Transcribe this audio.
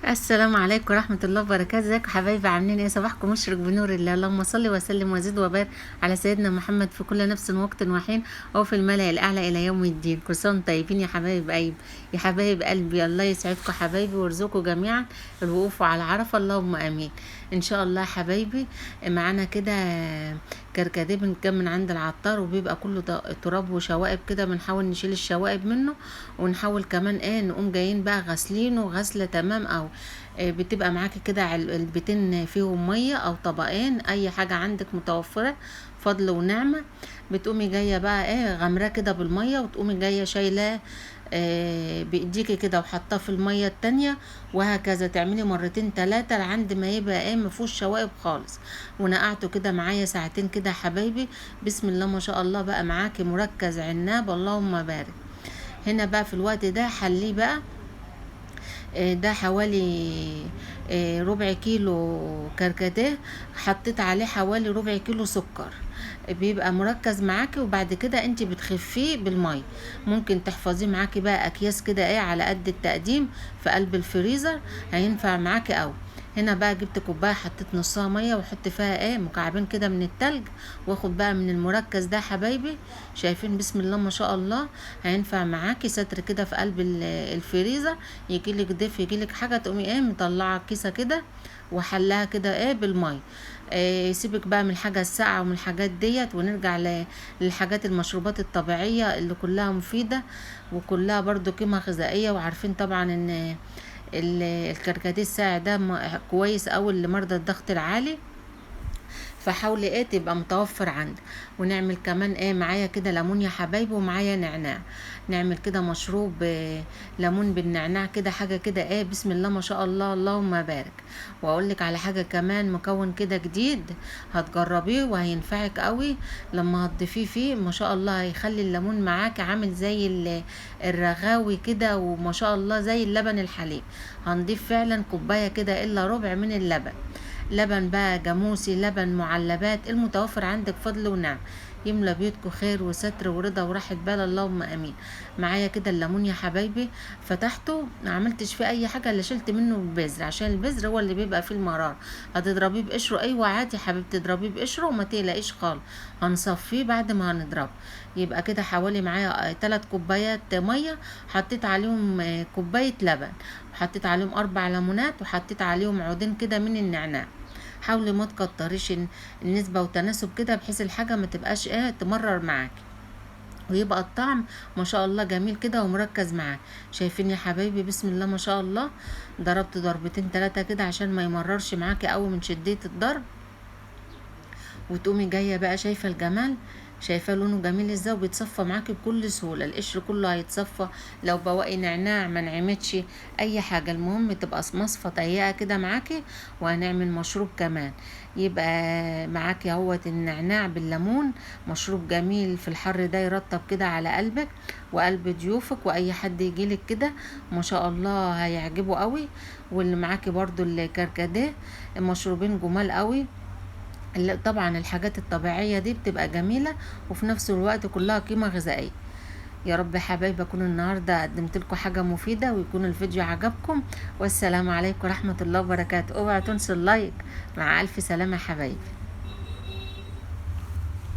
السلام عليكم ورحمة الله وبركاته. ازيكم حبايبي، عاملين ايه؟ صباحكم مشرق بنور الله. اللهم صل وسلم وزد وبارك على سيدنا محمد في كل نفس وقت وحين، وفي الملأ الاعلى الى يوم الدين. كل سنة وانتم طيبين يا حبايب قلبي، يا حبايب قلبي. الله يسعدكم حبايبي ويرزقكم جميعا الوقوف على عرفة، اللهم امين. ان شاء الله حبايبي معانا كده كركديه بنجيب من عند العطار، وبيبقى كله تراب وشوائب كده، بنحاول نشيل الشوائب منه، ونحاول كمان ايه نقوم جايين بقى غسلينه غسله تمام، او بتبقى معاكي كده علبتين فيهم مية او طبقين، اي حاجة عندك متوفرة فضل ونعمه. بتقومي جاية بقى ايه غمراه كده بالمية، وتقومي جاية شايلاه بايديكي كده وحطاه في المية التانية، وهكذا تعملي مرتين تلاتة لعند ما يبقى ايه مفيهوش شوائب خالص. ونقعته كده معايا ساعتين كده حبايبي، بسم الله ما شاء الله بقى معاكي مركز عناب، اللهم بارك. هنا بقى في الوقت ده حليه بقى، ده حوالي ربع كيلو كركديه، حطيت عليه حوالي ربع كيلو سكر، بيبقى مركز معاكي. وبعد كده انت بتخفيه بالمية، ممكن تحفظيه معاكي بقى اكياس كده ايه على قد التقديم في قلب الفريزر، هينفع معاكي قوي. هنا بقى جبت كوباية حطيت نصها مية، وحط فيها ايه مكعبين كده من التلج، واخد بقى من المركز ده حبايبي. شايفين بسم الله ما شاء الله، هينفع معاكي ستر كده في قلب الفريزر، يجيلك ضيف يجيلك حاجة تقومي ايه مطلعه كيسه كده وحلها كده ايه بالمية. سيبك بقى من الحاجة الساقعه ومن الحاجات ديت، ونرجع للحاجات المشروبات الطبيعية اللي كلها مفيدة وكلها برضو قيمة غذائية. وعارفين طبعا ان الكركديه الساقع ده كويس قوي لمرضى الضغط العالي، فحاولي ايه تبقى متوفر عندك. ونعمل كمان ايه معايا كده ليمون يا حبايبي، ومعايا نعناع، نعمل كده مشروب ليمون بالنعناع كده، حاجة كده ايه بسم الله ما شاء الله اللهم بارك. واقول لك على حاجة كمان، مكون كده جديد هتجربيه وهينفعك قوي لما هتضيفيه فيه، ما شاء الله هيخلي الليمون معاك عامل زي الرغاوي كده، وما شاء الله زي اللبن الحليب. هنضيف فعلا كوباية كده الا ربع من اللبن، لبن بقى جاموسي، لبن معلبات، المتوفر عندك فضل ونعم، يملى بيوتكم خير وستر ورضا وراحة بال، اللهم امين. معايا كده الليمون يا حبايبي، فتحته ما عملتش فيه اي حاجة الا شلت منه البذر، عشان البذر هو اللي بيبقى فيه المرار. هتضربيه بقشره، ايوه عادي حبيبتي تضربيه بقشره وما تقلقيش خالص، هنصفيه بعد ما هنضربه. يبقى كده حوالي معايا 3 كوبايات مية، حطيت عليهم كوباية لبن، وحطيت عليهم 4 ليمونات، وحطيت عليهم عودين كده من النعناع. حاولي ما تكتريش النسبة وتناسب كده، بحيث الحاجة ما تبقاش ايه تمرر معاكي، ويبقى الطعم ما شاء الله جميل كده ومركز معاك. شايفين يا حبايبي بسم الله ما شاء الله، ضربت ضربتين 3 كده عشان ما يمررش معاكي قوي من شديه الضرب. وتقومي جاية بقى شايفه الجمال، شايفه لونه جميل ازاي، وبيتصفى معاكي بكل سهولة، القشر كله هيتصفى، لو بواقي نعناع ما نعمتش اي حاجة، المهم تبقى مصفى ضيقه كده معاكي. وهنعمل مشروب كمان، يبقى معاكي اهوت النعناع بالليمون، مشروب جميل في الحر ده، يرطب كده على قلبك وقلب ضيوفك واي حد يجيلك كده ما شاء الله هيعجبه قوي. واللي معاكي برضو الكركديه، مشروبين جمال قوي. طبعا الحاجات الطبيعية دي بتبقى جميلة وفي نفس الوقت كلها قيمة غذائية. يا رب حبايبي اكون النهاردة قدمت لكم حاجة مفيدة ويكون الفيديو عجبكم، والسلام عليكم ورحمة الله وبركاته. اوعوا تنسوا اللايك. مع الف سلامة حبايبي.